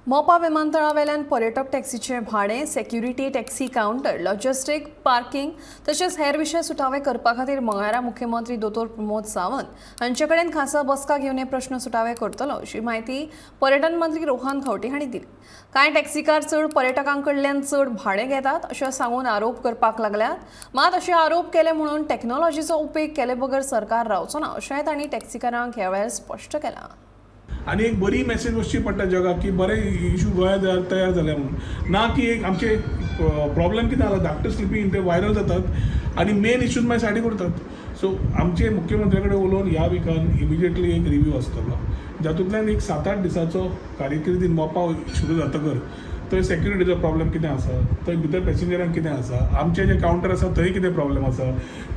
मोपा विमानतळा वेल्यान पर्यटक टॅक्सीचें भाडें, security, taxi counter, logistic, parking तशेंच हेर विशय सुटावे करपा खातीर मंगळारा मुख्यमंत्री दोतोर प्रमोद सावंत हांचे कडेन खासा बसका घेवन हे प्रश्न सुटावे करतलो, अशी म्हायती पर्यटन मंत्री रोहन खंवटे हांणी दिली. कांय टॅक्सीकार चड पर्यटकां कडल्यान चड भाडें घेतात अशें सांगून आरोप करपाक लागल्यात. मात अशे आरोप केले म्हणून टॅक्नॉलॉजीचो उपेग केले बगर सरकार रावचो ना, अशेंय तांणी टॅक्सीकारांक ह्या वेळार स्पश्ट केलां. आनी एक बरी मॅसेज वचची पडटा जगाक की बरे इशू गोंयांत तयार जाले म्हणून. ना की एक आमचे प्रॉब्लेम कितें जाला, धाकटे स्लिपी ते व्हायरल जातात आनी मेन इश्यूज मागीर सायडीक उरतात. सो आमचे मुख्यमंत्र्या कडेन उलोवन ह्या विकान इमिजिएटली एक रिव्यू आसतलो, जातूंतल्यान एक 7-8 दिसाचो कार्यकिर्दीन मोपा सुरू जातकर थंय सेक्युरिटीचो प्रॉब्लेम कितें आसा, थंय भितर पॅसेंजरांक कितें आसा, आमचे जे कावंटर आसा थंय कितें प्रॉब्लेम आसा,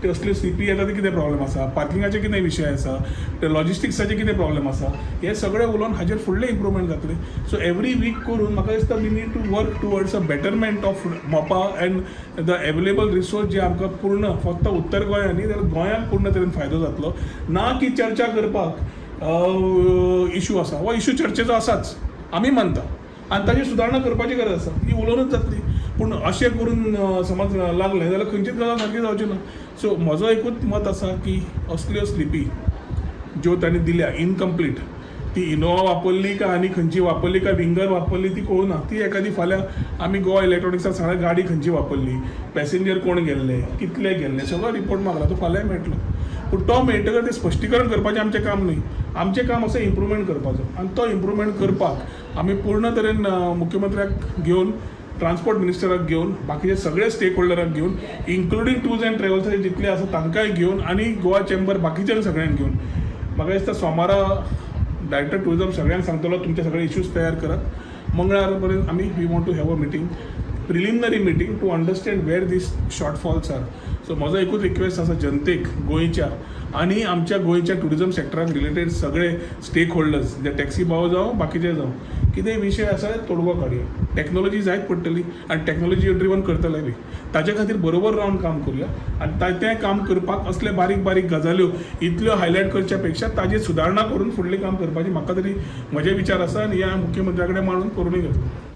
ते असल्यो स्लिपी येता ते कितें प्रॉब्लेम आसा, पार्किंगाचे कितें विशय आसा, ते लॉजिस्टिक्साचे कितें प्रॉब्लेम आसा, हे सगळे उलोवन हाजेर फुडले इम्प्रुवमेंट जातले. सो एवरी वीक करून म्हाका दिसता we need to work towards a betterment of Mopa and the available resource, जे आमकां पूर्ण फक्त उत्तर गोंया न्ही जाल्यार गोंयांक पूर्ण तरेन फायदो जातलो. ना की चर्चा करपाक इशू आसा, हो इशू चर्चेचो आसाच आमी मानता आनी ताची सुदारणा करपाची गरज आसा, ही उलोवनूच जातली. पूण अशें करून समज लागलें जाल्यार खंयचीच गजाल सारकी जावची ना. सो म्हजो एकूच मत आसा की असल्यो स्लिपी ज्यो तांणी दिल्या इनकम्प्लीट, ती इनोवा वापरली काय आनी खंयची वापरली काय विंगर वापरली ती कळूना. ती एखादी फाल्यां आमी गोवा इलेक्ट्रॉनिक्साक सांगल्या, गाडी खंयची वापरली, पॅसेंजर कोण गेल्ले, कितले गेल्ले, सगळो रिपोर्ट मागला, तो फाल्यांय मेळटलो. पूण तो मेळटकर तें स्पश्टीकरण करपाचें आमचें काम न्ही. आमचें काम आसा इम्प्रुवमेंट करपाचो आनी तो इम्प्रुवमेंट करपाक आमी पूर्ण तरेन मुख्यमंत्र्याक घेवन, ट्रान्सपोर्ट मिनिस्टराक घेवन, बाकीचे सगळे स्टेक होल्डराक घेवन, इन्क्लुडींग टूर्स अँड ट्रॅव्हल्साचे जितले आसा तांकांय घेवन आनी गोवा चेंबर बाकीच्यांक सगळ्यांक घेवन, म्हाका दिसता सोमारा डायरेक्टर टुरिजम सगळ्यांक सांगतलो, तुमचे सगळे इश्यूज तयार करात. मंगळार पर्यंत आमी we want to have a meeting, preliminary meeting, to understand where these shortfalls are. So म्हजो एकूच रिक्वेस्ट आसा जनतेक गोंयच्या आनी आमच्या गोंयच्या टुरिजम सेक्टराक रिलेटेड सगळे स्टेक होल्डर्स, जे टॅक्सी भाव जावं, बाकीचे जावं, कितेंय विशय आसा तोडगो काडया. टॅक्नोलॉजी जायत पडटली आनी टॅक्नोलॉजी ड्रिवन करतले बी, ताचे खातीर बरोबर रावन काम करुया. आनी तें काम करपाक असले बारीक बारीक गजाल्यो इतल्यो हायलायट करच्या पेक्षा ताजेर सुदारणा करून फुडलें काम करपाची म्हाका तरी म्हजे विचार आसा आनी ह्या मुख्यमंत्र्या कडेन मांडून करूनय घेतलो.